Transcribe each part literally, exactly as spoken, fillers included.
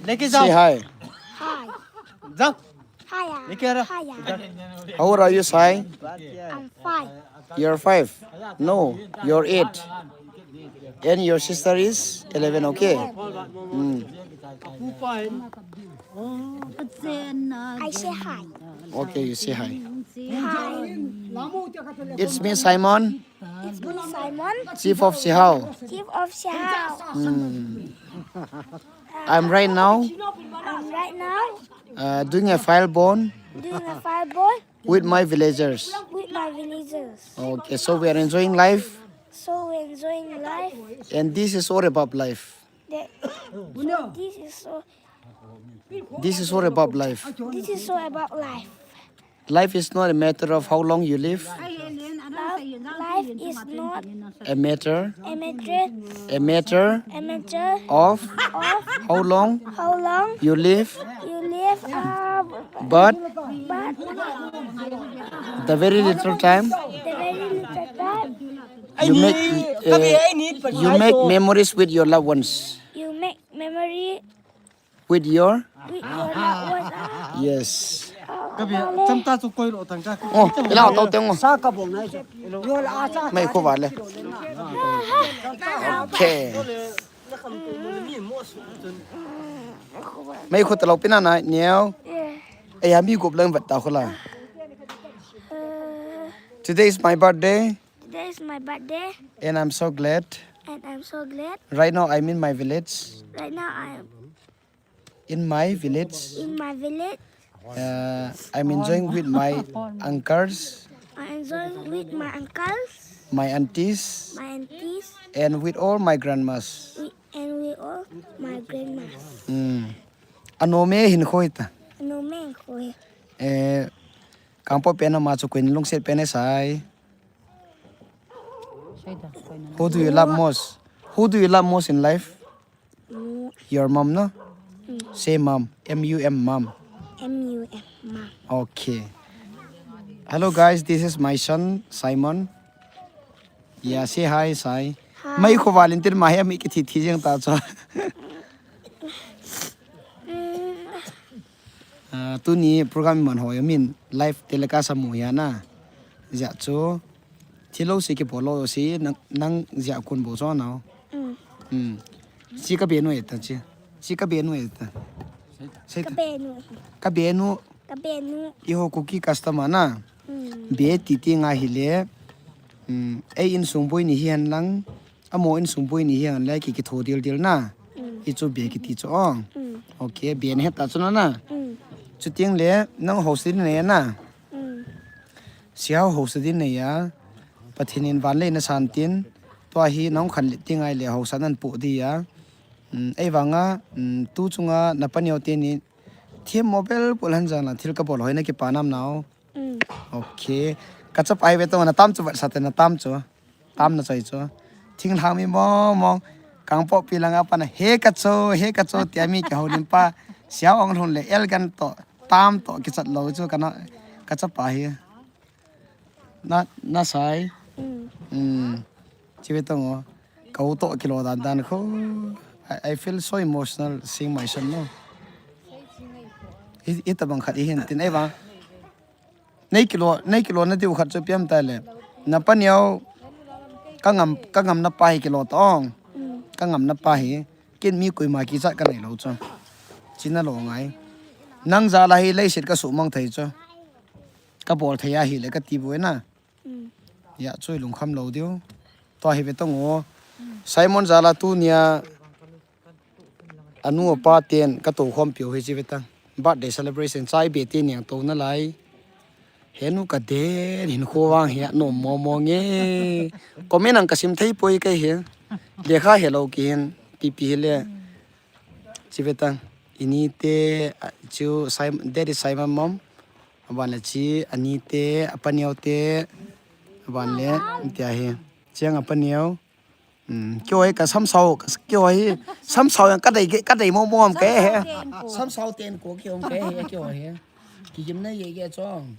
लेके जाओ। Say hi. Hi. जाओ। Hiya. लेके आ रहा। Hiya. How old are you, Sai? I'm five. You're five. No, you're eight. And your sister is eleven, okay? Mm. I say hi. Okay, you say hi. Hi. It's me, Simon, It's me, Simon, chief of Sihao. Chief of Sihao. Mm. I'm right now I'm right now uh, doing a fire burn doing a fire burn with my villagers. With my villagers. Okay, so we are enjoying life. So we're enjoying life. And this is all about life. That, so this is so This is all about life. This is so about life. Life is not a matter of how long you live. Life, life is not A matter, a matter a matter a matter of of how long how long you live, you live. Uh, but but the very little time the very little time you make uh, you make memories with your loved ones, you make memory with your with your loved ones. Uh, yes. uh, Kabi, Vale. Tamta chu koi lo tang ka. Oh, ila tau teng mo. Sa ka bong nai chu. Yo la a cha. Mai khu vale. Okay. Mai khu talo pina na niau. Yeah. Ei ami gup lang vat ta khu la. Uh, Today is my birthday Today is my birthday, and I'm so glad. And I'm so glad. Right now I'm in my village. Right now I am In my village, in my village. uh, I'm enjoying with my uncles, I enjoy with my uncles, my aunties, my aunties, and with all my grandmas. with, and with all my grandmas. Mm. Ano me hin khoi ta. No man koi. Eh, kangpo pen ama chu kuin lungset pen e Sai. Who do you love most? Who do you love most in life? Mm, Your mom, no? Say mom. M U M, mom. M U M, mom. Okay. Hello guys, this is my son Simon. Yeah, say hi, Sai. Hi. Mai khu valin tin ma he mi ki thi thi jeng ta cho. Mm, Ah, tuni program man ho min live telecast amu ya na. Ja chu. Thilo si ki polo si nang nang ja kun bo cho na. mm. Hmm. Si ka benu eta chi. Si ka benu eta. Sai ta. Kabenu. Ka benu Kabenu. I ho Kuki customer na. Mm, Be ti ti nga hi le. Hmm. Ei insung boi ni hian lang. Amo insung boi ni hian le ki ki tho dil dil na. mm, I chu be ki ti chu ong. mm, Okay, be ni heta chu na na. mm, Chu ting le nang ho si ne na. mm. Siau ho si din ne ya. Pathin in van le na san tin. Tua hi nang khan le ti ngai le ho san an pu di ya. Hmm. Ei vanga, hmm, tu chunga na panio te ni. Thim mobile pul han jang la thil ka bol hoi na ki pa nam nau. Mm. Okay. Ka chapa hi ve to na tam chu vat sa te na tam chu. Tam na choi chu. Thing lang mi mong mong. Kangpokpi langa pana he ka chu, he ka chu ti ami ki ho nim pa. Siau ong lhun le el gan to. Tam to ki chat lo chu ka na ka chapa hi. Na na Sai. Mm. Hmm. Chi ve to ngo. Ka u to kilo dan dan kho. I, I feel so emotional seeing my son, no. I, i tabang khat i hin tin ei va. Nei kilo, nei kilo na diu khat chu piam ta le. Na panio ka ngam, ka ngam na pa hi kilo ta ong. Mm. Ka ngam na pa hi. Kin mi koima ki chat ka nei lo chu. Chi na lo ngai. Nang ja la hi leiset ka su mang thei chu. Ka bol thei a hi le ka ti bu na. Mm. Ya chu lungkham lo diu. To hi ve to ngo. Simon ja la tu nia. Anu apa ten ka to khom piu hi chi ve ta. Birthday celebration chai be te niang to na lai. Henu ka den hin kho vang hi a nom mo mo nge. Comment ang ka sim thei poi kai hi. Lekha he lo ki hin pi pi hi le. Chi ve ta. Ini te, ah, chu Simon, that is Simon mom. Aban le chi ani te, apaneo te. Aban le tia hi. Chiang apaneo. Hmm, kyo hi ka samsau, ka kyo hi samsau yang ka dei, ka dei mo mo am ke he. Samsau ten ko kyo ke he, kyo he. Ki gim na ye ye chong.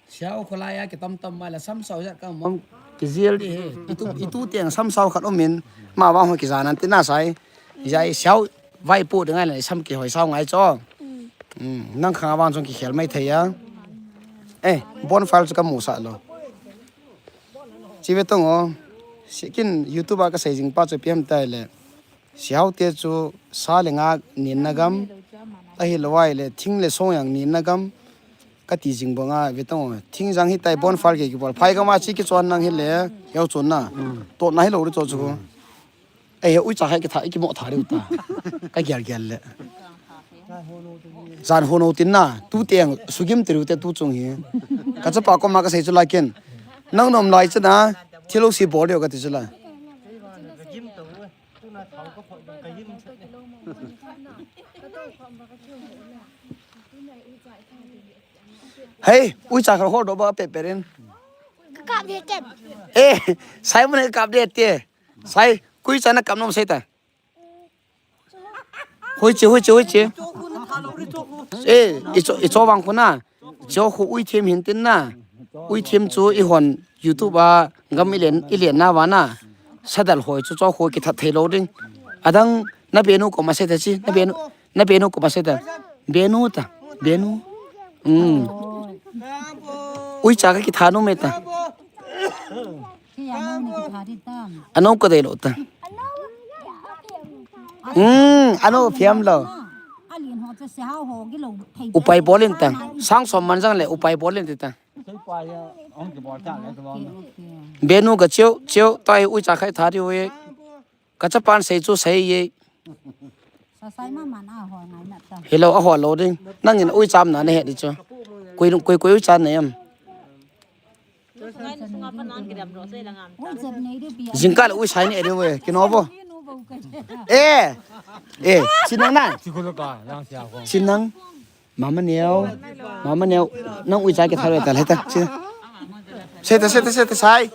Siau kholai a ki tam tam mai la samsau ya ka mo. Ki zial di he. Itu, itu tiang samsau khat omin. Ma ba ho ki zanan ti na sai. Ya siau Vai pu ding ngai le sam kihoi sao ngai cho. Hmm, nang khang vang chung kikhel mai thei a. Eh, bonfire chu kamu sa lo. Chi ve tong o. Sikin YouTube a kasei jing pa chu piam tai le. Sihau te chu sa le nga nin na gam. Ahilou vai le thing le song yang nin na gam. Kati jing banga ve tong o. Thing jang hi tai bonfire ke kibol. Phai kama chi kichon nang hi le. Yau chon na. To na hi lo ri cho chu. Ei, uicha khai kitha, ikimo tha diu ta. Ka gel gel le. Jan hono tin na, tu teng, sugim tiu te tu chung hi. Ka chapa koma kasei chu lakin. Nang nom lai chana, thilo si bol diu kati chu la. Hei, uicha kha hol do ba pe perin. Ka kap de ken. Eh, Simon ka kap de te. Sai, uicha na kap nom sei ta. Hoi che, hoi che, hoi che. Eh, i cho, i cho vang khu na. Cho khu ui thim hin tin na. Ui thim chu i hon YouTube a gam i len, i len na va na. Sadal hoi chu cho khu kithat thei lo ding. Adang na benu ko ma se ta chi, na benu, na benu ko ma se ta. Benu ta, benu. Hmm. Uicha ka kitha nu me ta. Ano ka dei lo ta. Hmm, ano phiam lo. Upai bolin ta. Sang som man jang le upai bolin ta. Benu ka cheu, cheu, tai uicha khai tha di we. Ka chapan sei chu sei ye. Hello, a hol lo ding. Nangin uicham na ne he di chu. Kui, kui, kui uicha ne em. Jingkah le uisai ne di we. Kino bo. Eh. Eh, sinang na. Sinang. Mama neo. Mama neo. Nang uicha ke tharo ta le ta. Sei ta, sei ta, sei ta sai.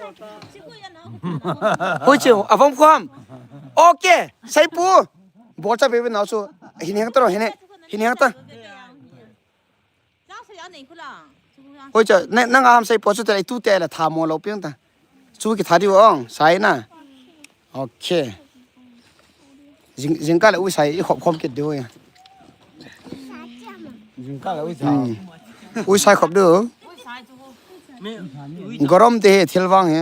Hoi che, avom khom. Okay, sai pu. Bol cha bebe nau chu. Hin heng ta ro, hin heng ta. Hoi cha, nang, nang aham sai pu chu ta, tu te la tha mo lo piang ta. Chu ki tha di ong, sai na. Okay. Jing, jingkah le uisai i khop khom kit diu ya. Jingkah le uisai. Hmm. Uisai khop diu. Garam te he thil vang he.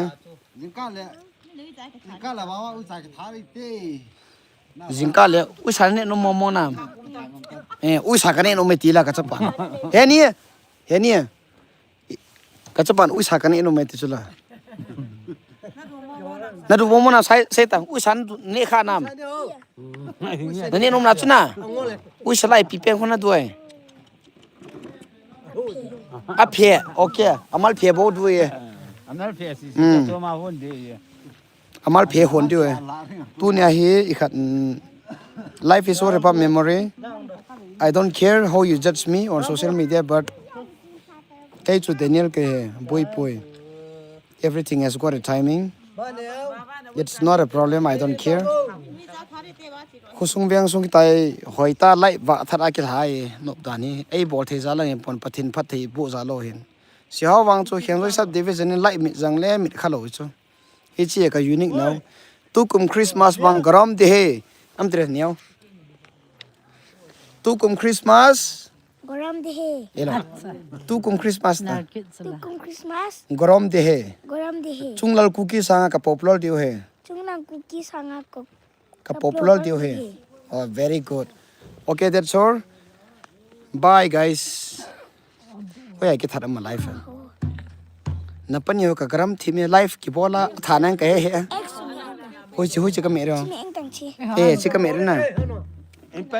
Jingkah le, jingkah le uisai ne no mo mo na. Eh, uisai ka ne no me ti la ka chapa. He ni, he ni. Ka chapan uisa ka ne nom e ti chu la. Na du mo mo na sai, sai ta, uisa na du ne kha nam. Na ne nom na chu na. Uisa lai pi pen kho na du e. A phe, okay. Amal phe bo du e. Amal phe si si. Hmm. Ka choma hon de e. Amal phe hon diu e. Tunia hi i khat, mm, life is all about memory. I don't care how you judge me on social media, but kei chu Daniel ke he, boi poi. Everything has got a timing. It's not a problem, I don't care. Khosung veng sung kitai hoi ta lai va that a kilhai nop dan hi. Ei bol thei ja lang pon Pathen phat thei bu ja lo hin. Si hau vang chu Khengjoi sub division in lai mit jang le mit kha lo chu. Hiche ka unique nau. Tukum Christmas bang garam de he. Am tre neo. Tukum Christmas. Garam de he. Ela. Tukum Christmas na. Tukum Christmas. Garam de he. Garam de he. Chunglal Kuki sanga ka popular diu he. Chunglal Kuki sanga ka Ka popular diu he. Oh, very good. Okay, that's all. Bye, guys. Hoi, ai kithat ama life. Na pani ho ka garam thi me life ki bola tha nang ka he he. Hoi chi, hoi chi ka me ro. Eh, chi ka me ro na.